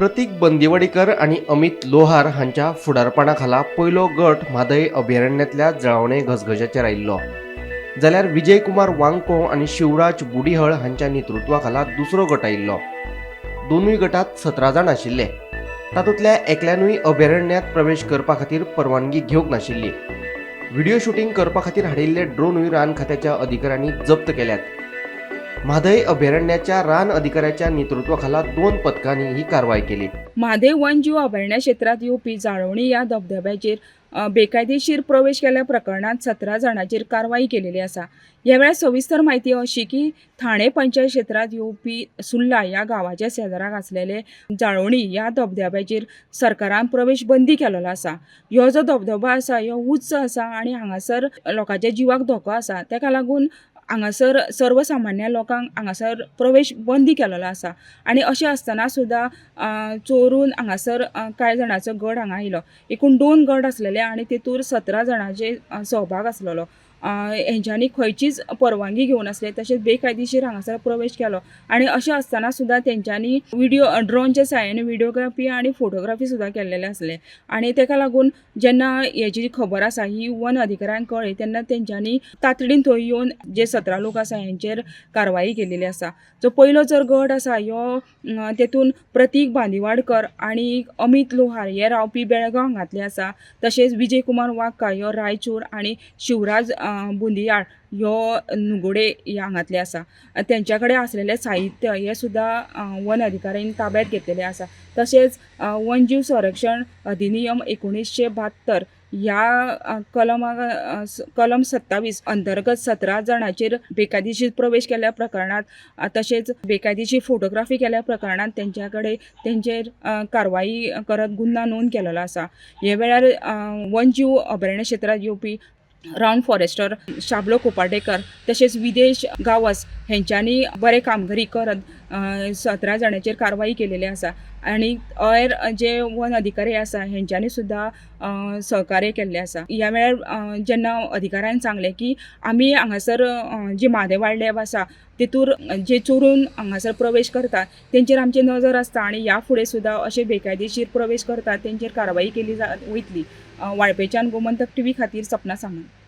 प्रतीक बंदिवाडीकर आनी अमित लोहार हांच्या फुडारपणा खाला पयलो गट म्हादय अभयारण्यांतल्या जळावणे घसघश्याचेर आयिल्लो, जाल्यार विजय कुमार वांको आनी शिवराज बुडीहळ हांच्या नेतृत्वा खाला दुसरो गट आयिल्लो. दोनूय गटात 17 जाण आशिल्ले. तातूंतल्या एकल्यानूय अभयारण्यांत प्रवेश करपा खातीर परवानगी घेवंक नाशिल्ली. व्हिडिओ शूटिंग करपा खातीर हाडिल्ले ड्रोनूय रान खात्याच्या अधिकाऱ्यांनी जप्त केल्यात. म्हादय अभयारण्याच्या रान अधिकाऱ्याच्या नेतृत्वाखाला दोन पथकांनी ही कारवाय केली. म्हादय वनजीव अभयारण्य क्षेत्रांत येवपी जाळवणी ह्या धबधब्याचेर बेकायदेशीर प्रवेश केल्ल्या प्रकरणांत 17 जाणांचेर कारवाय केलेली आसा. ह्या वेळार सविस्तर म्हायती अशी की ठाणे पंचायत क्षेत्रांत येवपी सुर्ला ह्या गांवाच्या शेजराक आसलेले जाळवणी ह्या धबधब्याचेर सरकारान प्रवेश बंदी केलेलो आसा. ह्यो जो धबधबो आसा ह्यो उंच आसा आनी हांगासर लोकांच्या जिवाक धोको आसा. तेका लागून हांगासर सर्वसामान्य लोकांक हांगासर प्रवेश बंदी केलेलो आसा. आनी अशें आसतना सुद्दां चोरून हांगासर कांय जाणांचो गट हांगा आयलो. एकूण दोन गट आसलेले आनी तेतूर 17 जाणांचे सहभाग आसलेलो. हेंच्यांनी खंयचीच परवानगी घेवंक नासले, तशेंच बेकायदेशीर हांगासर प्रवेश केलो आनी अशें आसतना सुद्दां तेंच्यांनी विडियो ड्रोनच्या साहाय्यान विडियोग्राफी आनी फोटोग्राफी सुद्दां केल्लेले आसले. आनी तेका लागून जेन्ना हेजी खबर आसा ही वन अधिकाऱ्यांक कळ्ळी तेन्ना तेंच्यांनी तातडीन थंय येवन जे 17 लोक आसा हेंचेर कारवाई केलेली आसा. जो पयलो जर गट आसा ह्यो, तेतून प्रतीक बांदिवाडकर आनी अमीत लोहार हे रावपी बेळगांव हांगांतले आसा. तशेंच विजय कुमार वाक्का ह्यो रायचूर आनी शिवराज बुंदियाळ ह्यो नुगोडे ह्या हांगांतले आसा. तेंच्या कडेन आसलेलें साहित्य हें सुद्दां वन अधिकाऱ्यांनी ताब्यांत घेतलेलें आसा. तशेंच वनजीव संरक्षण अधिनियम 1972 ह्या कलमा कलम 27 अंतर्गत 17 जाणांचेर बेकायदेशीर प्रवेश केल्ल्या प्रकरणांत, तशेंच बेकायदेशीर फोटोग्राफी केल्या प्रकरणांत तेंच्या कडेन तेंचेर कारवाई करत गुन्यांव नोंद केलेलो आसा. हे वेळार वनजीव अभयारण्य क्षेत्रांत येवपी रावंड फॉरेस्टर शाबलो कोपाटेकर तशेंच विदेश गांवस हेंच्यांनी बरे कामगिरी करत 17 जाणांचेर कारवाई केलेली आसा आनी हेर जे वन अधिकारी आसा हेंच्यांनी सुद्दां सहकार्य केल्लें आसा. ह्या वेळार जेन्ना अधिकाऱ्यान सांगलें की आमी हांगासर जी म्हादय वायल्ड लायफ आसा तेतूर जे चोरून हांगासर प्रवेश करतात तेंचेर आमची नजर आसता आनी ह्या फुडें सुद्दां अशे बेकायदेशीर प्रवेश करतात तेंचेर कारवाई केली वयतली. वाळपेच्यान गोमंतक टीव्ही खातीर सपना सामंत.